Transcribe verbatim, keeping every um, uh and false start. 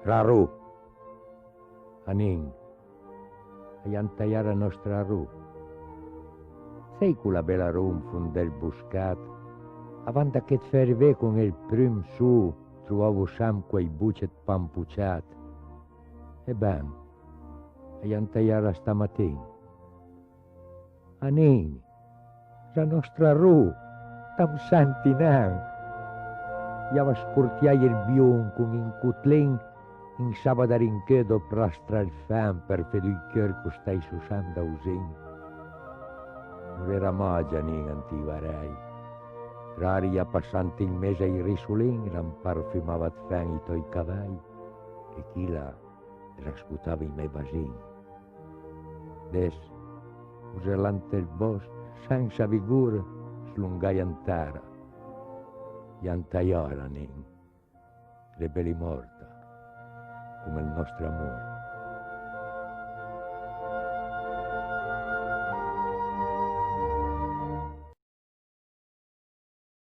Rarù! Anin, a i an taià la nòstra rù. Sai cola bela rù an fon dël boscat, avant che 't fé arivé con ël prum so, trovavo sam quai boce 'd pan pociat. E ben, a i an taià la stamatin. Anin, la nòstra rù, t'am senti nen? I ava scortià ël bion con un cotlin, un saba da rincheu dòp rastrà ël fem për fé doi cheur costai sossant dauzin. L'era màgia, Anin, an t'i varèj. L'aria passant in mes ai rissolin l'amparfumava 'd fem i tòi cavèj, e chila era scotava i mè basin. Adess, roselant ël bòsch, sensa vigor, slongai an tera. I an taià, Anin, l'é beli mòrta, com ël nòstre amor.